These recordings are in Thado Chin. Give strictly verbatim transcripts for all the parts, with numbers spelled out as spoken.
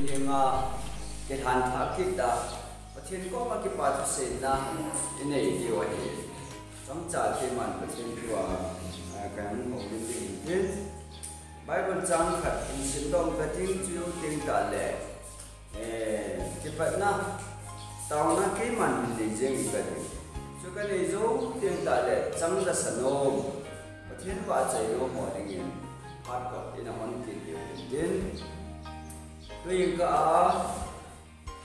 Hinga kilhan thah kit a, Pathen koma kipa thuseina inei diu ahi. Chomcha keiman Pathen thua, ah, kahung houlim ding ahin. Bible chang khat hin simdoh kating, chuti teng tahle, eh, kipatna, taona keiman hin nei jeng kating. Chu kanei jou teng tahle, chang lasa nom, Pathen vahchoi nom ho dingin, phat khat ina hon kit diu ahin. Tuin ka a,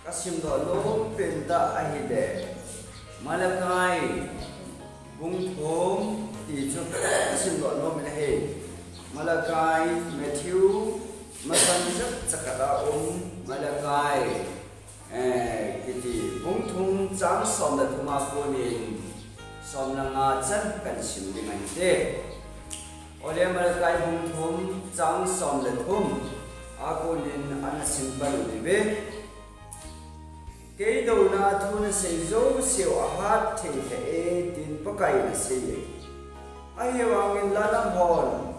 kasimdoh nom pen tah ahile, Malachi bung thum ti chu kasimdoh nom in ahi. Malachi, Matthew, masang jep chakhat a um, Malachi, eh, kiti bung thum chang som le thum a konin som le nga chan kasim ding ahi. Ole Malachi bung thum chang som le thum a konin ana sim pan u hive. Kei douna thu nasei jouseu ahat thei lheh e, tin Pakaiyin asei e. Ahivangin la nanghon,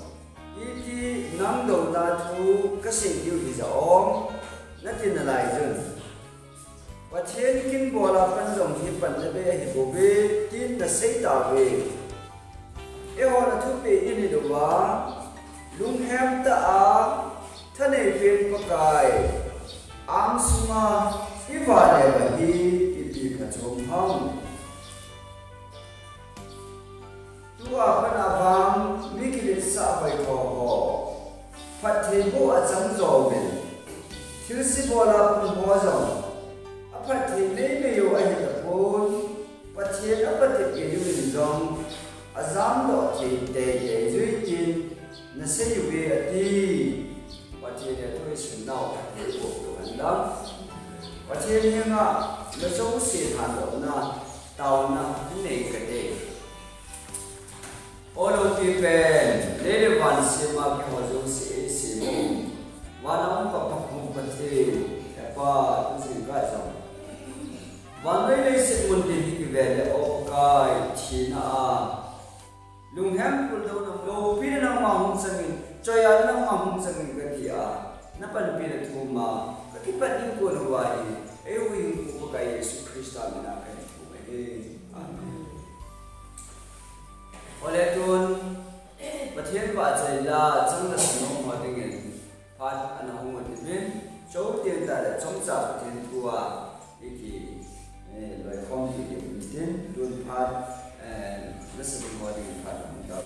iti nang douna thu kasei diu hija om, nati nalai jun. Pathen kin bola pan jong hi panna bei ahibouve, tin nasei tauve. Eihon athupeh in ilouva, lunghem tah a, thanei pen Pakai, angsunga iva le va hi ipi phachom ham. Tua pat a vang mi kiletsah hoitho ho phattheiboh achang jouvin, thilse bola pung ho jong aphatthei meimei u ahitapon, Pathen apatep gei uvin jong ajamdoh thei teitei jui tin nasei uve ati. Pathen in athu isun nau phattheiboh u hen lang. Pathen henga najouse lhandohna, taona nei kate. O loupi pen, lei le van sema keiho jouse eisem u, vana um Pa, Pa, Pa, Pathen, Hepa, tu jingkah jong vannoi leiset mun tin hi kiven le, O Pakai, thina a lunghem puldouna loupina nangma hung changin, choiya nangma hung changin kati a, napanpina thu ma kakipat ding kon uva hi, eihuhhingpu Pakai Jesu Christa mina kahin thum ahi. Amen. Ole tun, Pathen vahchoi la chang lasa nom ho dingin phat ana hung u hitin, chuteng tahle chomcha Pathen thua iki, eh, loikhom kit diu hitin, tun phat, eh, lasa ding ho dingin phat ana hung tau.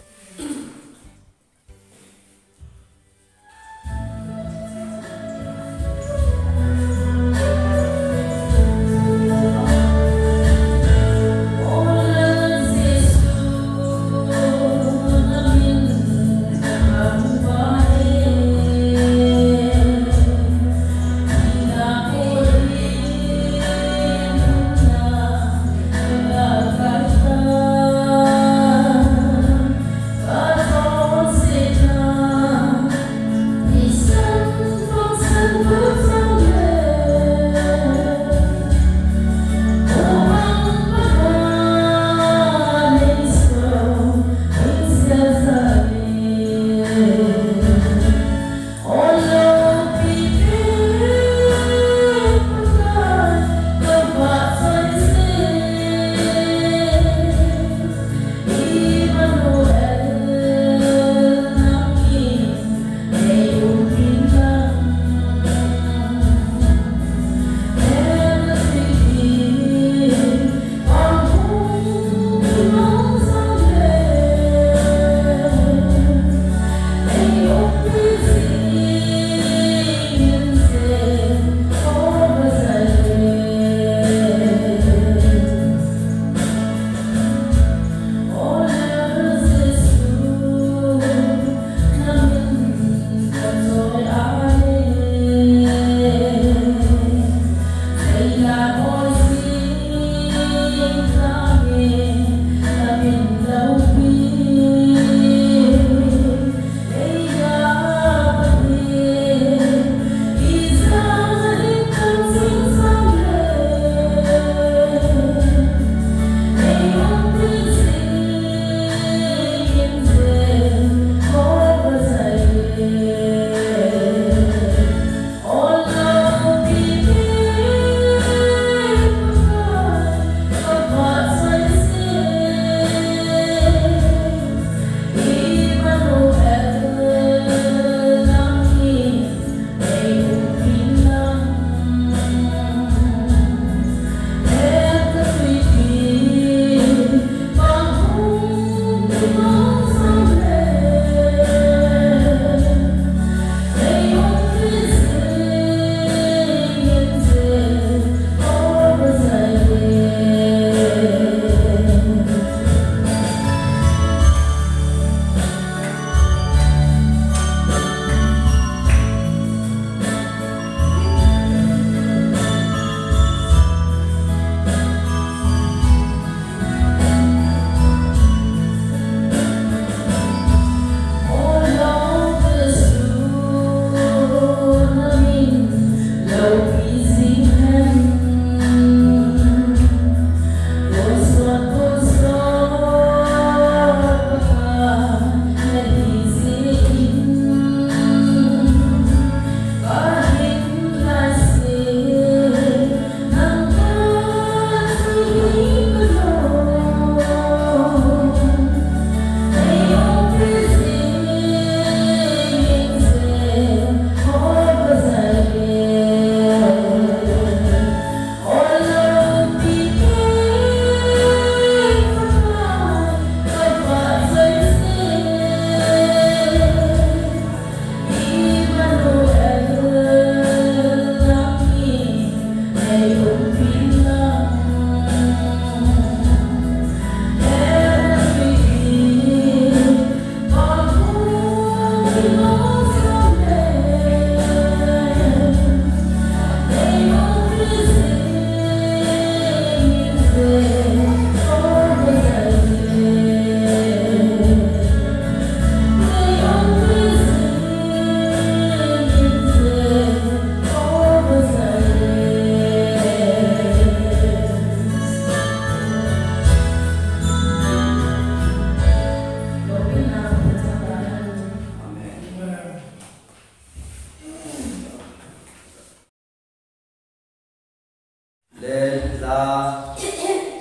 ta,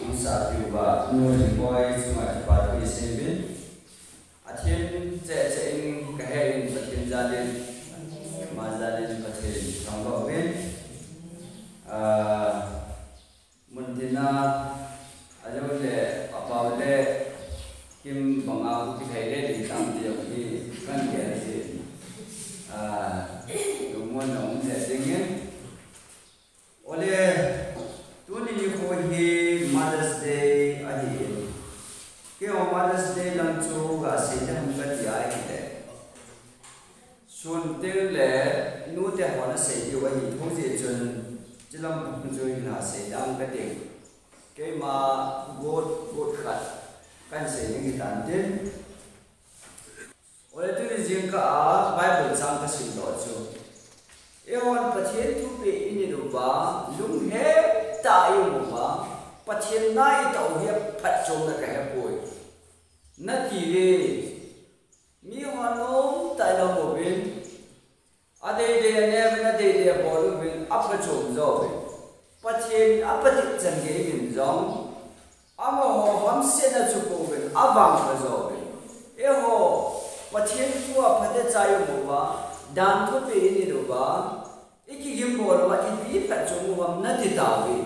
nung sa piu ba, nu jing boy, chunga kipa thu i sei uvin. Pathen che che in ka he in Pathen jalin, ama jalin Pathen thangvah uvin. Ah, mun tina, a jo le, a pau le, kim banga hu ki thei le, ding tam ti hi, kan ke a si. Ah, lungmon na um le ding in. Ole, tuni nikho hi Mother's Day ahi. Keiho Mother's Day lam chu ga sei ding ka ti ahi le. Sun tel le nu te ho na sei diu ahi tho jeh chun chilam chu na sei ding ka ti. Keima got got khat kan sei ding hi tan tin. Ole tuni jingkah a Bible chang ka sim doh chu. Eihon Pathen thupeh i nit uva, lunghem tah a i um uva, Pathen na i tao hi phatchomna ka he poi. Na ti ve, mi hon um tah in um uvin, a deidei a ne uvin, a deidei a bol uvin, a phachom jo uvin. Pathen a patep chan gei uvin jong, amaho hamsetna chu pouvin, a vangpha jo uvin. Eiho, Pathen thu a phatecha i um uva, dan thupeh i nit uva, i kigimbol uva, ipi phatchom u ham na ti tauve.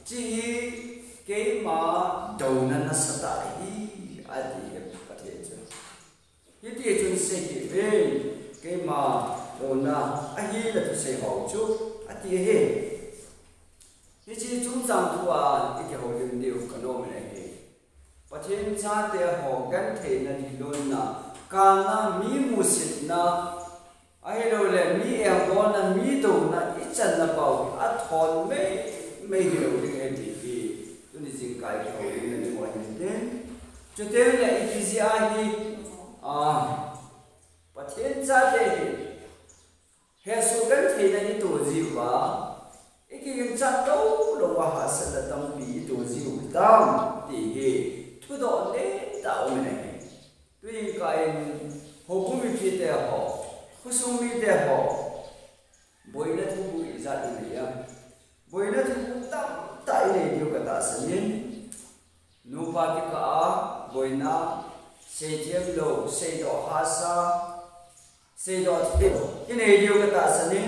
Chi hi keima douna nasatah ahi, ati hi Pathen chu. Hiti chun sei kit ve, keima douna ahi la thusei ho chu, ati ahi. Hiche chungchang thu a i kihoulim diu ka nom in ahi. Pathen chate ho gentheina, dilonna, kana, mi musitna, ahilouleh mi engbolna, mi douna i channa pau hi athon mei mei hilou ding ahi ti hi tuni jingkah i kihoulimna ding u ahi tin. Chuteng le ipi jeh a hi, ah, Pathen chate hi hesoh gentheina i to jiuva, i kiginchat lou louva hahsatna tampi i to jiu hitam ti hi thudoh lentah um in ahi. Tuin kah in houbung mipite ho, khosung mite ho, boina thuguh ijat i nei am? Boina thuguh tamtah i nei diu ka tahsan in. Nupa kikah a boina, seithem lou, seidoh hahsa, seidoh thim i nei diu ka tahsan in.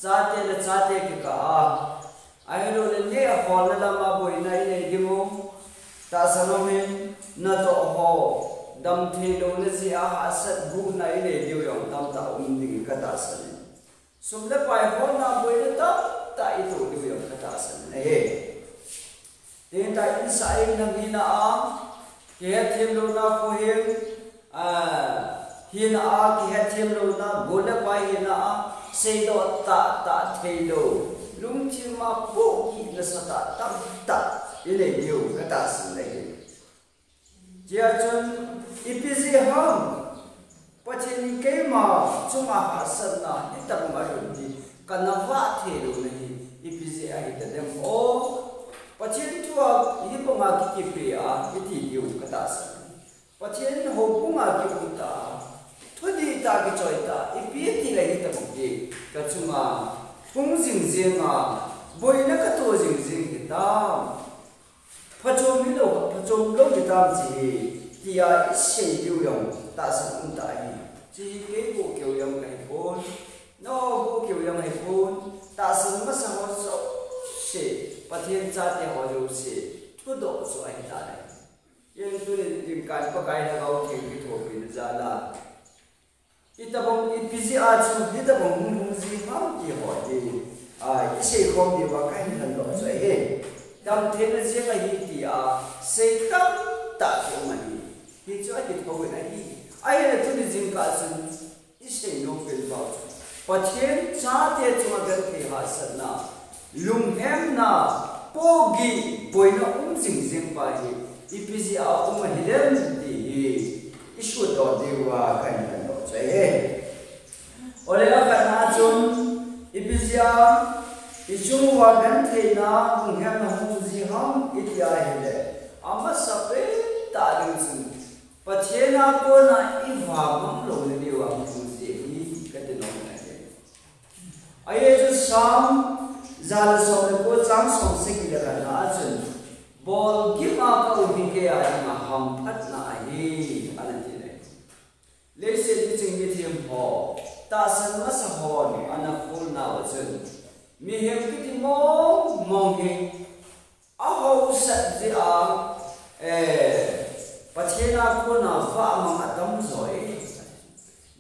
Chate le chate kikah a, ahilouleh neh holna lama boina i nei diu, tahsan um in. Natoh ho damthei louna jeh a hahsat guhna i nei diu jong tamtah um ding ka tahsan in. Sum le pai holna boina tamtah i to diu jong ka tahsan in ahi. Tin tah in, insah in nam hina a kihetthem louna, khohem, ah, hina a kihetthem louna, gol le pai hina a seidoh tahtah theilou, lungthim a pohgih nasatah tamtah i nei diu ka tahsan in ahi. Hijeh chun ipi jeh ham Pathen in keima chunga hahsatna hitobang alhun hi kana vah thei louna hi ipi jeh a hita dem o? Pathen thu a hibanga kikipe a iti diu ka tahsan. Pathen houbung a kium ta, thudih tah kichoi tah, ipi ti le hitobang hi ka chunga hung jing jing a, boina ka to jing jing hitam? Phachom hilou, phachom lou hitam chi hi, tia i sei diu jong tahsan um tah ahi. Chi hi kei bou keu jong kahi pon, nangho bou keu jong ahi pon, tahsan masa ho jouse, Pathen chate ho jouse thudoh chu ahi tai. Hijeh chun tuni jingkah in Pakai Lhagao Theng kithopina jal a, hitobang ipi jeh a chu hitobang hung hung ji ham ti ho hi, ah, i seikhom diuva kahin lhandoh chu ahi. Damtheina jeh ahi tia sei tamtah kium ahi. Hichu akithou in ahi. Ahile tuni jingkah chun i seinom pen pau chu Pathen chate chunga genthei hahsatna, lunghemna, pohgih, boina um jing jing pa hi ipi jeh a um ahidem ti hi i sutdoh diuva kahin lhandoh chu ahi. Ole, akhatna chun ipi jeh a i chung uva gentheina, lunghemna hung ji ham iti ahile, amasapen tah ding chun Pathen a kona i vamang louna diuva hung ji ahi kati nom in ahi. Ajeh chu Psalm ja le som le ko chang som sagi le khatna a chu Bolgim a ka um hi kei a dinga hamphatna ahi, ana ti le. Leiset miching mithem ho, tahsan masa hon ana kholnau a chun, mihem kiti mong mong hi ahausat jeh a, eh, Pathen a kona vahmang atam jo e.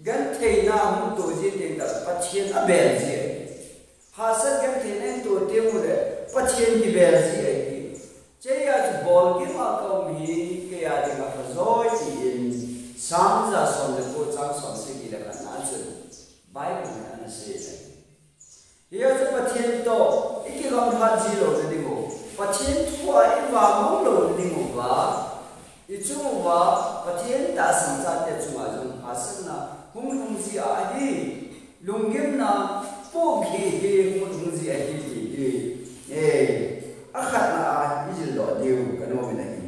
Gentheina ahung to ji teng tah Pathen abel ji ahi. Hahsat gentheina in to teng uleh Pathen kibel ji ahi. Hiche a chu bolgim a ka um hi kei a dinga pha joi tin Psalm ja som le ko chang som sagi le khatna a chun Bible in ana sei ahi. Hijeh chun Pathen toh i kigamlhat ji louna ding u, Pathen thu a i vahmang louna ding uva, i chung uva Pathen tahsan chate chunga jong hahsatna hung lhung ji ahi, lunggimna pohgih hi hung lhung ji ahi ti hi, eh, akhatna a i jildoh diu ka nom in ahi.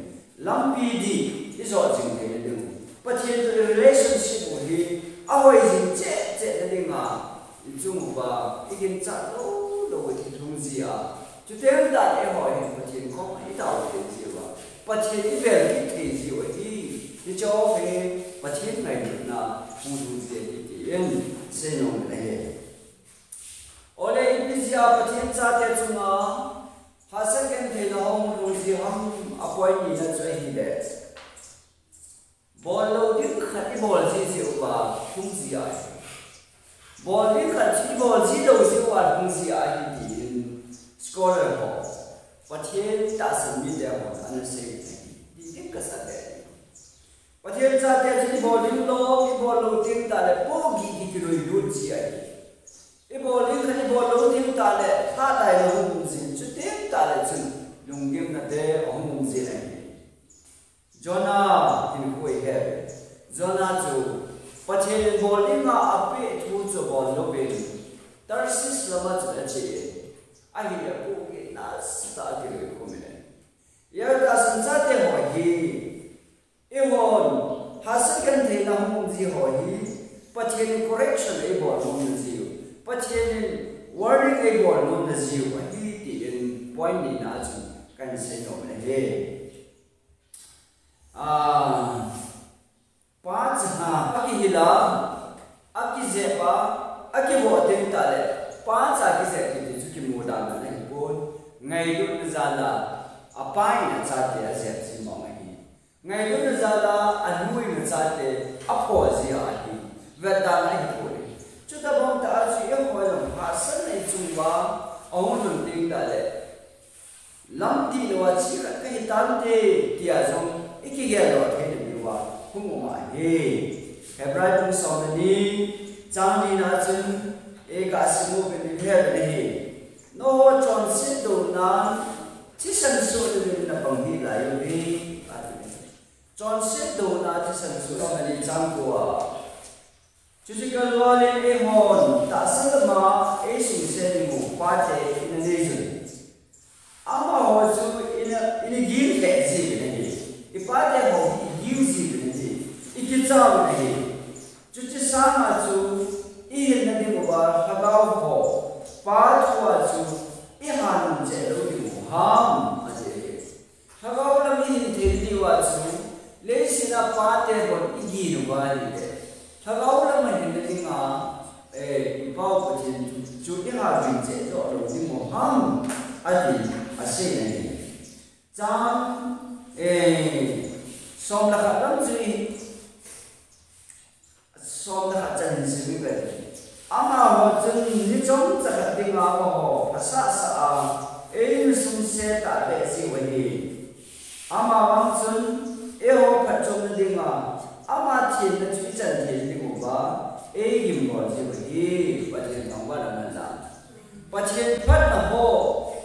Lampi dih i jot jing theina ding u, Pathen toh i relationship u hi ahoi jing cheh cheh na dinga, i chung uva i ginchat lou lou u hi lhung ji a, chuteng tah le eiho hin Pathen koma i tao thei ji uva, Pathen i bel kit thei ji u ahi. Hiche hi Pathen ngailutna hung lhung ji ahi tin seinom in ahi. Ole ipi jeh a Pathen chate chunga hahsat gentheina hung lhung ji ham, a point nina chu ahile, bol lou ding khat i bol ji jeh uva lhung ji ahi. Bol ding khat i bol ji lou jeh uva lhung ji ahi tin scholar ho, Pathen tahsan mite hon ana sei ahi. Dih ding kasa le. Pathen chate chu i bol ding lou, i bol lou teng tah le pohgih kikiloi lut ji ahi. I bol ding khat i bol lou teng tah le lhahdai lou hung um jin, chuteng tah le chun lunggimna te ahung um jin ahi. Jonah hinkho i he uve. Jonah chu Pathen in bol dinga apeh thu chu abol louvin Tarshish lama chun ache in, ahile pohgih nasatah a akiloi khum in ahi. Hijeh a tahsan chate ho hi, eihon hahsat gentheina hung um ji ho hi, Pathen in correction eibol nomna jiu, Pathen in warning eibol nomna jiu ahi tin point nina a chun kahin seinom in ahi. Ah, pa changa akihil a, akijep a, akivoh teng tah le, pa cha kijep kiti chu kimu dan ahipon, ngailutna jal a, apa in achate ajep ji mong ahi. Ngailutna jal a, anu in achate aphoh ji ahi, vetdan ahipoi. Chutobang tah a chu eiho jong hahsatna i chung uva ahung lhun teng tah le, lamdih lou a chi khat kahi tante, tia jong i kigeldoh theina diuva hung um ahi. Hebrai bung som le ni, chang nina chun, i ga sim uvin i he uve. Nangho chonset douna thisan soh dingin na pang hih lai uve, ati. Chonset douna thisan soh, som le ni chang ko a. Chuche kalval in eihon tahsa lama eisungset ding u pate ina nei jun, amaho chu ina, ina gim lheh jiuvin ahi. I pate ho hi i gim jiuvin ahi. I kicha uvin ahi. Chuche sanga chu i hinna ding uva lhagao ho, pa thua chu i hanum cheh lou ding u ham, ati ahi. Lhagao lam i hin thei diu a chu, leiset a pate hon i gin uva ahile, lhagao lam a hinna dinga, eh, i Pa u Pathen chu, chu i hagin cheh doh lou ding u ham, ati, asei in ahi. Chang, eh, som le khat lam chu i Som le khat chan hin sim inge. Amaho chun ni chomcha khat dinga amaho phasah sah a, ei insung setah beh jiu ahi. Amavang chun eiho phatchomna dinga ama thenna chu i chan thei ding uva ei gimbol jiu ahi. Pathen thangvah in umhen lang. Pathen phatna ho,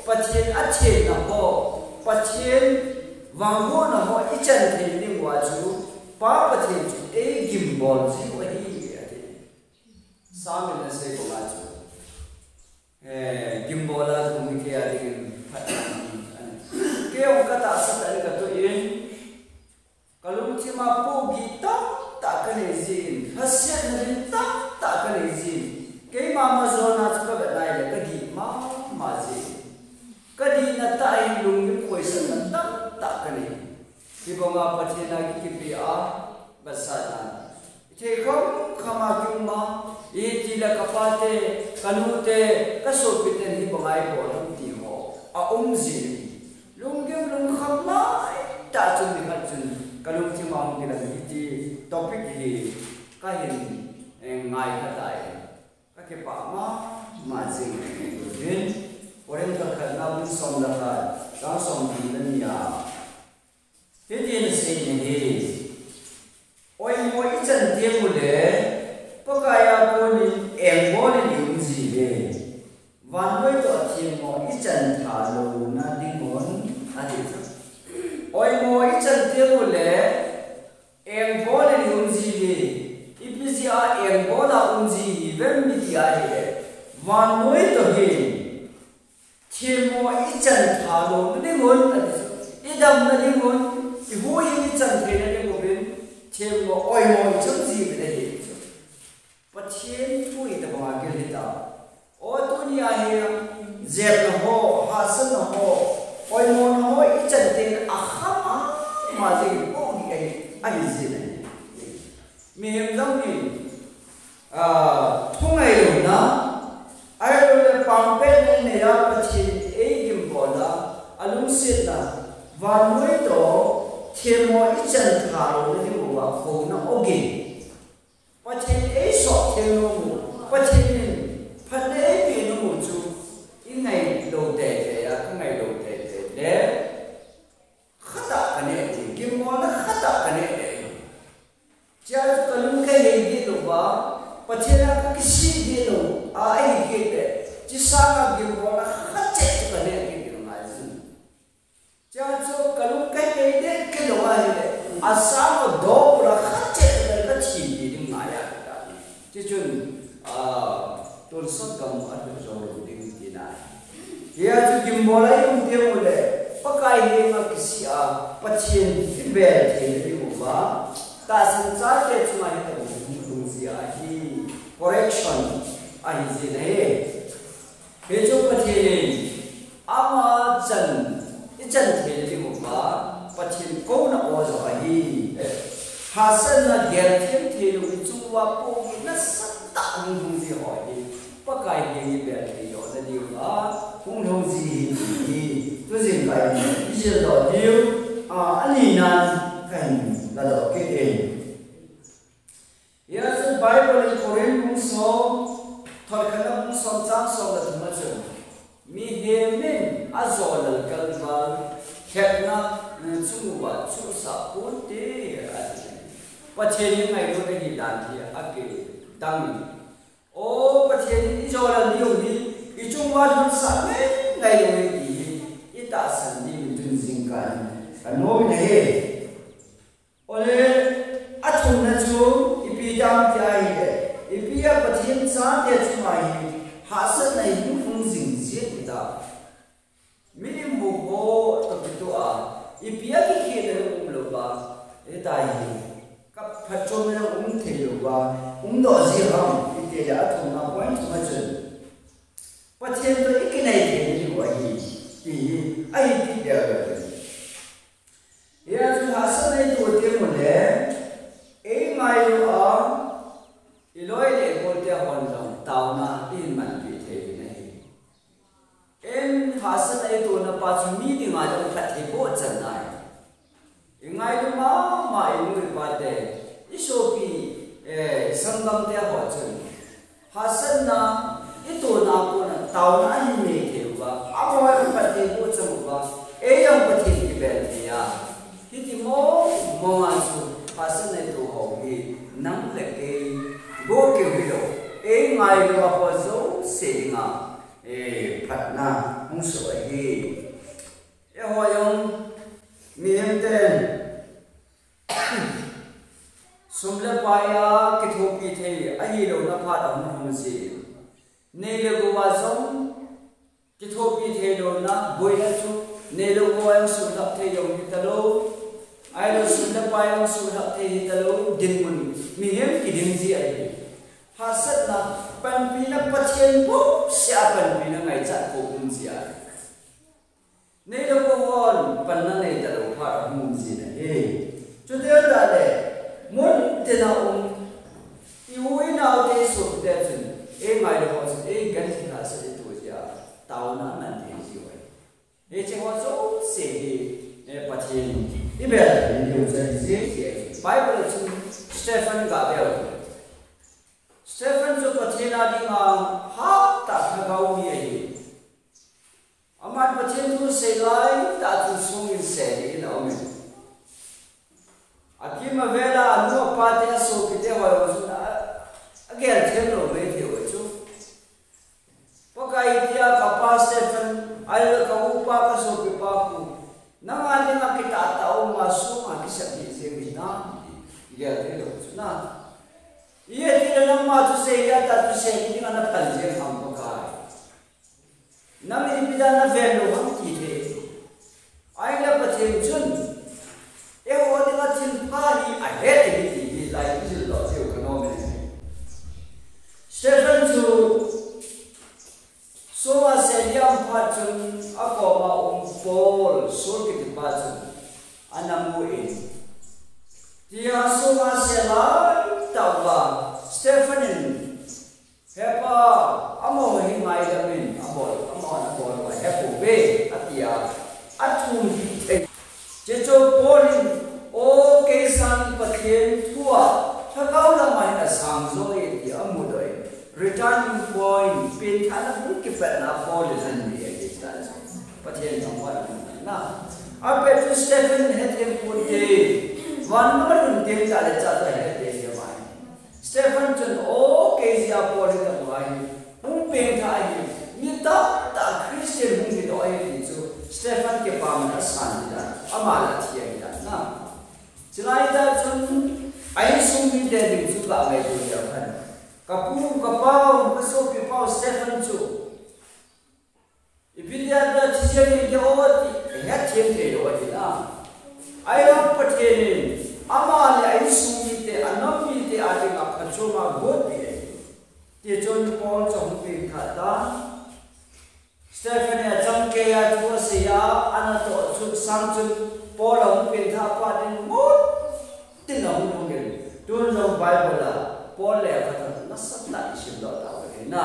Pathen athenna ho, Pathen vangbohna ho i chan thei ding uva chu, Pa Pathen chu ei gimbol jiu ahi, ati. Psalm in asei banga chu, eh, gimbol a lhung hi kei a dingin phatna ahi. Kei jong ka tahsan tah in ka toh in, ka lungthim a pohgih tamtah ka nei jin, lhasetna ding tamtah ka nei jin, keima ma jona chu ka vet nai le ka dih mama jin. Ka dihna tah in lunggim khoisatna tam Hibanga Pathen a kikipe a, vetsahna. Thei kham kham a kium a, iti le kapate, kanute, kasopiten hibanga ibol ham ti ho aum jin. Lunggim lungkham laitah chun nikhat chun kalungthim a hung kilang hiti topic hi kahin, eh, ngaikha tai. Kakipah mama jing uvin. Korinth khatna bung som le khat, chang somthum le ni a. Hitin asei in ahi. Oimo ichan teng uleh, Pakai a konin engbol in ium jiuve. Vannoi toh themmo ichan tha louna dingun, ati chu. Oimo ichan teng uleh, engbol in ium jiuve. Ipi jeh a engbol a um ji hiuvem iti ahileh, vannoi toh hin themmo ichan tha louna dingun, ati chu. Idamna dingun, ihuhhing ichan theina dingun, themmo oimo ichang jiuve, ati chu. Pathen thu hi tabanga gel hita. O, tunia hi jepna ho, hahsatna ho, oimona ho ichan teng a kham mama jing hi ahi, ahi jin ahi. Mihem jong hin, ah, thungailouna, ahilouleh pangpetna nei a Pathen in eigimbol a, alungsetna, vannoi toh themmo ichan tha louna dinguva kouna ogin. Pathen in eisot thei nom u, Pathen in phatna eipeh nom u chu ingailou teitei a, kangailou teitei le, khatah kaneh ding, gimmona khatah kaneh ding. Chea chu kalung kahei ding louva, Pathen a kakisih ding lou a, ahi kit le, chusanga gimmona khat cheh chu kaneh ding ngai jin. Chea chu kalung kahei ding kit lou ahileh, asang a doh ula khat cheh le kathi ding ngai ahi. Chuchun, ah, tonsot gam a lhut jou lou ding tina. Hia chu gimbol a ium teng uleh, Pakai henga kisih a, Pathen kibel theina dinguva, tahsan chate chunga hi tabang hung lhung ji ahi, correction ahi jin ahi. Hichu Pathen in ama chan, ichan theina dinguva, Pathen kouna o jong ahi. Hahsatna gelthem theilou ichung uva pohgihna nasatah hung lhung ji ho hi, Pakai henga ibel thei lona diuva hung lhung ji ahi ti hi, tujingkah in ijil doh diu, a, anina kahin ladoh kit in. Hia chu Bible in Korinth bung som, thot khatna bung som chang som le thum a chun, mihem in ajolal kalval, lhepna, eh, chung uva chuhsah ponte, ati. Pathen in ngailutna hi dan hi akidang in. O, Pathen in ijolal diu hi, ichung uva lhunsah ngai ngai lou hi ti hi, itahsan ding in tun jingkah in kanom in ahi. Ole, athumna chu ipi ham ti ahileh, ipi a Pathen chate chunga hi hahsatna hi hung lhung jing jia ti ta. Milim ho toh kitoh a, ipi a kikhenna um louva, hitia hi kaphatchomna um thei louva, um doh ji ham, iti le athumna point thum a chun, Pathen toh ikinai thei diu ahi, ti hi, ahi ti dia. Hia chu hahsatna ito teng uleh, eingailu a, iloi le igolte hon jong taona ihin manpi thei ding ahi. Eihahsatna itona pa chu mi dinga jong phattheiboh channa ahi. Ingailu mama inu ipa te, isopi, eh, isanggam te ho chun hahsatna itona a kona taona ahin nei thei uva, amaho jong phattheiboh chang uva, eijong Pathen kibel thei a. Hiti mong mong a chu hahsatna ito ho hi nang le kei, go keu hilou, eingailu a ho jouse dinga, eh, phatna hung soh ahi. Eiho jong mihem ten sum le pai a kithopi thei ahilouna phat ahung hung ji. Nei le gou a jong kithopi thei louna, boina chu nei le gou a jong suhlhap thei jong hitalou. Ahilou sum le pai a jong suhlhap thei hitalou, dinmun mihem kiding ji ahi. Hahsatna, panpina Pathen bouseh a panpina ngaichat pou um ji ahi. Nei le gou hon panna nei talou Mun jin ahi. Chuti tale, mun tina um, i u i nau te sopite chun, ei ngailou ho chun, ei genthei hahsat diu tia, taona aman thei jiu ahi. Hiche ho jouse hi, eh, Pathen in i bel in diu ahi. Bible chun Stephen gave u. Stephen chu Pathen a dinga hatah a lhagao mi ahi. Aman Pathen thu sei lai tah chu sungin sei in a um e. Akim avela anu apa te, asopite ho jong chun a, agel them lou maithei u chu. Pakai tia kapa Stephen, ahilou le ka upa, ka sopipa khu, nanga dinga kitah tah a um a, sum a kisep jeng hinam, gel thei lou chu na. Ijeh inem itile nangma thusei a, ta thusei dinga napan jeng ham Pakai. Nang ipi dia naven lou ham ti thei. Ahile Pathen chun, eiho dinga thilpha hi ahet ahi ti hi lai kijil lou diu kanom e. Stephen chu sum a sel a um phat chun akoma um Paul, Saul kitipa chun ana mu in. Tia sum a sel a tah uva Stephen in He pa, amaho hi ngaidam in, abol, amaho abol uva hepouve, atia, athum thei. Hiche chu Paul in, o kei sangin Pathen thu a, lhagao lama hin asang jo e tia amudoh in, returning point, pengthahna bung kipatna Paul in anei ahi tia chu. Pathen thangvah in na. Apet chu Stephen hethem ponte, van gam alhun teng tale cha cha hete hi mai. Stephen chun, o, kei jeh a Paul hi tabang ahi, hung pengthah ahi, mi tamtah Christian hung hidoh ahi ti chu, Stephen kipana asan ding dan, ama la thi ahi dan na. Chulai tah chun, a insung mite ding chu kangaito leu hen. Ka pu, ka pau, ka sopi pau Stephen chu, ipi dia dia thi jeng in dia o ti, hethem thei lou ahi na. Ahivang Pathen in, ama le a insung mite, anam mite a dinga phatchoma got pi ahi. Tichun Paul chu ahung pengthah tan. Stephen in achangkeiya thu asei a, anatoh chu sang chun Paul ahung pengthah phat in mut tin ahung lhung in, tun jong Bible a Paul lekhathot nasatah isim doh tauve na.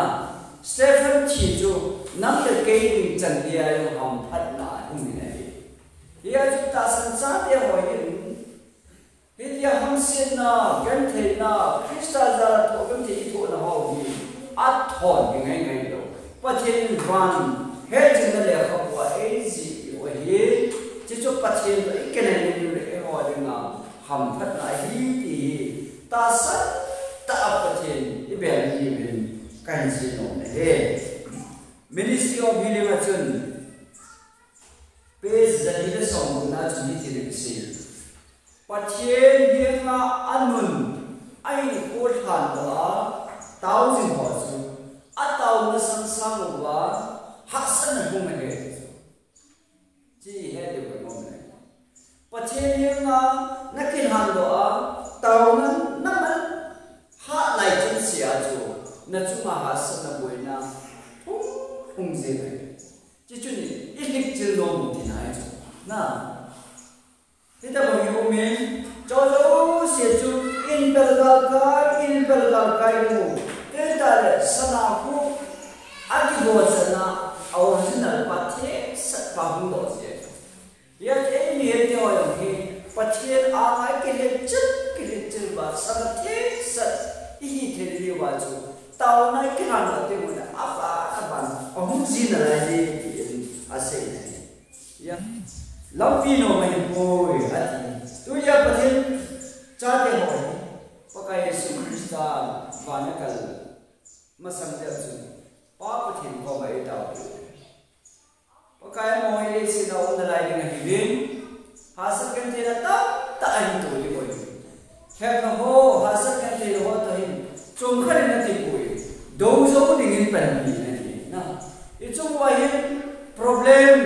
Stephen thi chu nang le kei ding chan geiya jong hamphatna ahung in ahi. Hia chu tahsan chate ho hin, hitia hamsetna, gentheina, Christa jal a thoh genthei ithohna ho hi athon hi ngai ngai lou. Pathen in van hetchenna lekhabu a eijih u ahi. Hichu Pathen toh ikinai diu le eiho dinga hamphatna ahi ti hi tahsan tah a Pathen ibel diuvin kahin sei nom e. Ministry of Healing a chun, page jali le somgupna chun hitin akisei. Pathen henga anun ahinkho lhandoh a tao jing ho chu ataona sangsang uva hahsatna hung ahi. Hiche hi het diu kanom e. Pathen henga nakilhandoh a, taona naman hat lai chun sea chu, nachunga hahsatna boina hung, hung jing ahi. Hiche chu ni, ilhikchil nom u tina ahi chu. Na. Hitobang hi umin, chujouse chu, in pel galkai, in pel galkai ding u. Tentale, sana khu, akidoh chana, a original pa themsat pa hung doh jeh. Hijeh chun eimi hite ho jong hi, Pathen anga ikilhetchil, kilhetchil uva, sana themsat ihi thei diuva chu, taona ikilhan uva teng ule, aban, aban, ahung ji nalai e, tin asei ahi. Lampi nom ahipoi, ati. Tunia Pathen chate ho hi, Pakai Jesu Christa vana kal masang jeh chun, Pa Pathen koma eitaopiu. Pakai amaho hi leiset a um nalai ding ahiuvin, hahsat gentheina tamtah ahin to ding ahi. Lhepna ho, hahsat gentheina ho toh hin, chomkhat in ati poi, dou jou dingin pan mi ahi na. Ichung uva hin problem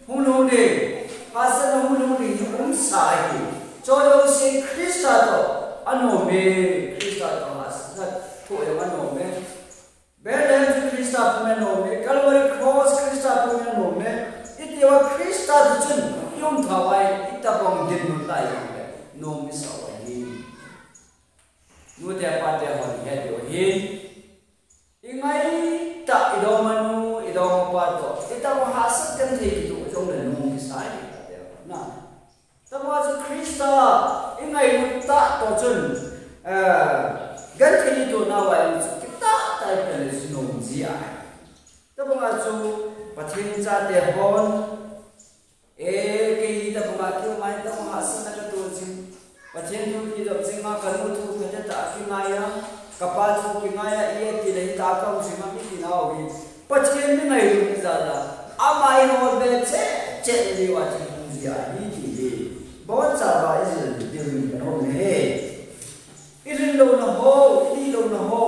hung lhung ding, hahsatna hung lhung ding hi umsa ahi. Chujouse Christa toh anom e, Christa toh hahsat thoh jong anom e. Bethlehem chu Christa pum in anom e, Calvary Cross Christa pum in anom e. Itiuva Christa toh chun, Lungthim a itobang dinmun lai jongle, nom isah u ahi. Nute pate hon ihet diu ahi. Ingaitah idongmanu, idongmapa toh itobang hahsat genthei kitoh jongle nom kisa ahi, pate hon. Tobang chu Christa ingailut tah toh chun, eh, genthei itoh nauva chu kitah tah a ipan le chu nom ji ahi. Tobang chu Pathen chate hon, eh, kei hi tobang a kiu mai tobang hahsatna katoh jing. Pathen thu kidop jing a, kanu thu phatah a kingai a, kapa thu kingai a, iti le hita kaum jing a, mi tinau hi Pathen mi ngailut ijat a, ama eiholbe cheh cheh diuva chu hung ji ahi ti hi. Bonchauva ijil diu in kanom e. Ilhin louna ho, idih louna ho,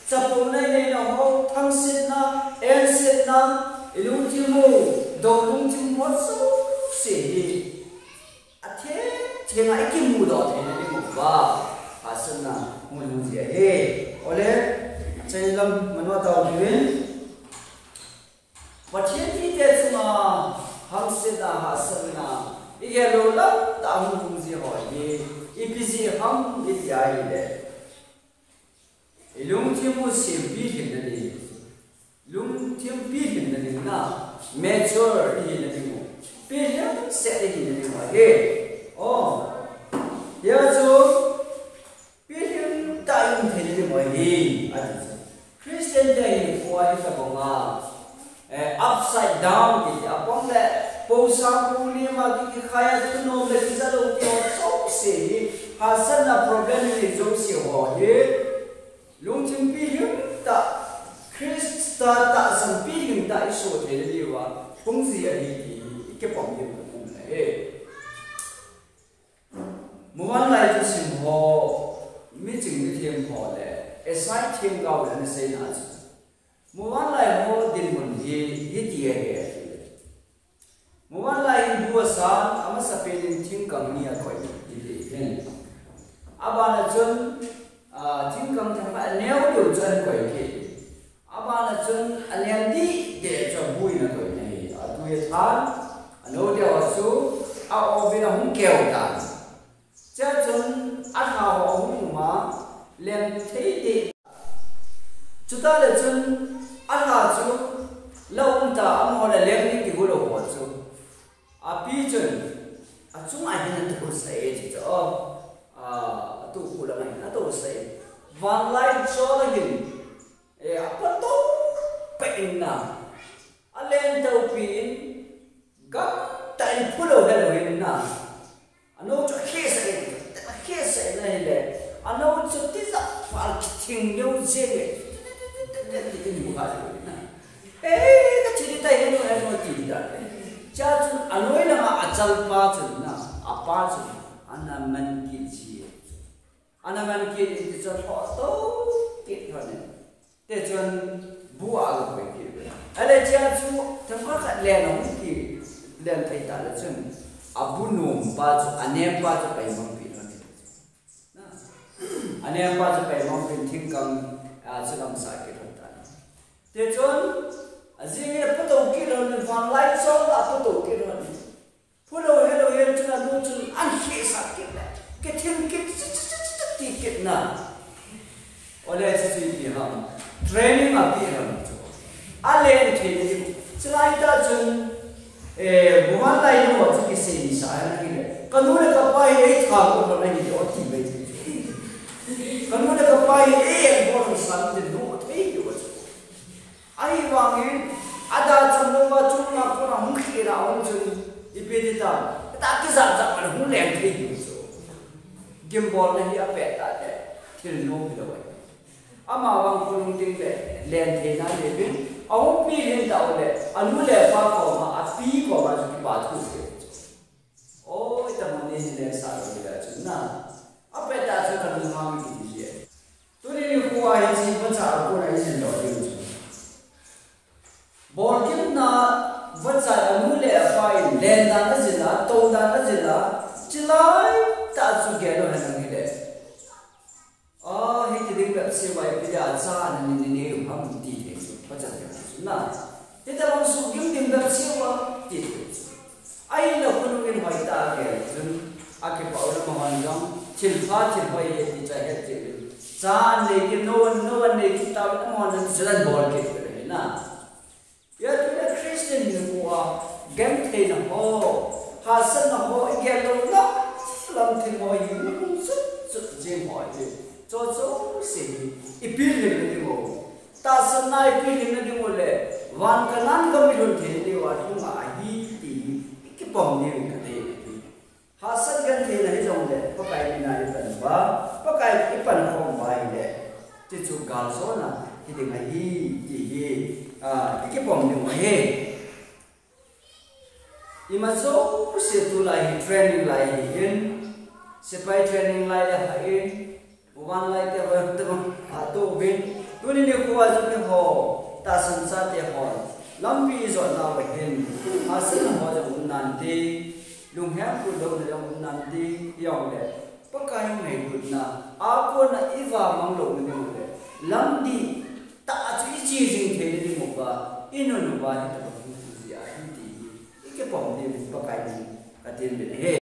chapouna ineina ho, thangsetna, ensetna, ilungthim u, dou lungthim ho jouse hi atheng thenga ikimudoh theina diuva hahsatna hung hung ji ahi. Ole, chailam manoh tau diuvin, Pathen mite chunga hangsetna, hahsatna igel lou lamtah hung hung ji ho hi ipi jeh ham iti ahile, ilungthim u sem pilhinna ding, lungthim pilhinna ding na, mature ihina ding u, pilhing set ihina ding u ahi. O, hia chu pilhing tah in theina ding u ahi, ati chu. Christian te hi koi hi tobang a, eh, upside down kiti, apang le, posang purnim a ki, kikhai a thunom le kijalou ti ho jouse hi, hahsatna problem hi jouse ho hi, lungthim pilhing tah, Christa tahsan pilhing tah isoh theina diuva hung ji ahi ti hi ikipom diu kanom ahi. Muvanlai thusim ho, miching mithem ho le, Isaiah themgao le ana seina chu, muvanlai ho dinmun hi hiti ahi, ati. Muvanlai hin bu asan, amasapen in thingkang ni akoi, hiti hin. Abana chun, ah, thingkang themkhat aneo deu chu ahin koi kit. Abana chun anem deh deh chu bu in akoi in ahi. Atui athan, anou deu a chu a-o uvin ahung keu tan. Chea chun alha ho ahung um a, lem thei deh. Chutah le chun alha chu la um ta, amaho le lem ding kigo lou ho chu, api chun achunga hin atousah e, ti chu, o, a, atoukhu lama hin atousah e. Vanlai chol a hin, e, apatou peh in na, alen toupi in, gamtah in phulou helou hin na, anou chu akhehsah in, akhehsah in ahile, anou chu tijat pha kithing leu jeng e, ti in bu kha leu na. E, kathi ding tai, henu, henu, ti ta. Chea chun anoi langa achalpa chun na, apa chun ana man kit ji e. Ana man kit in ti chun lhoh tou kit lhon in, ti chun bu a aga koi kit. Ahile chea chu themkhat khat len ahung ki, len thei ta le chun, abu nompa chu, anempa chu paimang pi lhon in. Na, anempa chu paimang pi in thingkang, a, chu lamsah kit lhon tan. Ti chun, ajing in apatou kit lhon in, vanlai chol a apatou kit lhon in. Phulou helou hin chun anu chun ahin khehsah kit le, kithing kit, ti kit na. Ole, chuchu ipi ham, training apeh ham chu. Alen thei ding. Chulai tah chun, eh, muvanlai nu ho chu kisei sa ahile, kanu le kapa hi eitha bol lhon ahi, ti mai chu. Kanu le kapa hi eieng bol lhon sa ti lou thei diu chu. Ahivangin, ada cham louva chunga kona hung khel a um chun, ipi ti tam, ta kijat jat man hung leng thei diu chu. Gimbolna hi apet tah le, thil nom hilou ahi. Amavang khonung ding le, len theina neuvin, ahung pilhin tah u le, anu le apa koma, api koma chu kipa thu sei chu. Oi, tamani hi leng sa lou ding a chun na. Apet tah chu kalung hang kiti ji e. Tuni nikho a hiche vacha a kona ijil lou ding chu, bolgimna vacha anu le apa in len dan ajil a, tou dan ajil a, chulai tah chu gel u hen lang hile. A, hiti ding bep seh uva ipi dia chana nei nei u ham ti thei chu, vacha te chu na. Hitabang suhgim ding bep seh uva ti thei chu. Ahinla khonung in hoitah a gel chun, akipah uvin amahon jong, thilpha thilhoi ahi ti chu ahet jeh uvin. Cha anei kit, no, no anei kit tauvin amahon jong chulan bol kit uvin ahi na. Hijeh chun Christian hinkho a, gentheina ho, hahsatna ho, igel lou lam, lam thil ho hi, mu chut chut jing ho hi. Cho cho se hi, ipilhing na ding u. Tahsanna ipilhing na ding u le, van Canaan gam ilhun thei na ding u a, thunga ahi ti hi, ikipom ding u kadei ahi. Hahsat gentheina hijongle, Pakai mina ipan uva, Pakai ipan khom uva ahile, chuchu galjona hiding ahi, ti hi, ah, ikipom ding u ahi. Ima jouse tulai hi training lai ahin, sepai training lai le ahin, uvan lai te ho te ho, atoh uvin. Tuni nikho a jong eiho, tahsan chate hon lampi ijot nauva hin, hahsatna ho jong um nante, lunghemkhum louna jong um nante, hijongle Pakai ngailutna a kona ivamang louna ding u le, lam dihtah chu iche jing theina ding uva, inun uva hitobang hung hi jeh ahi ti hi, ikipom ding u Pakai min katin uvin ahi.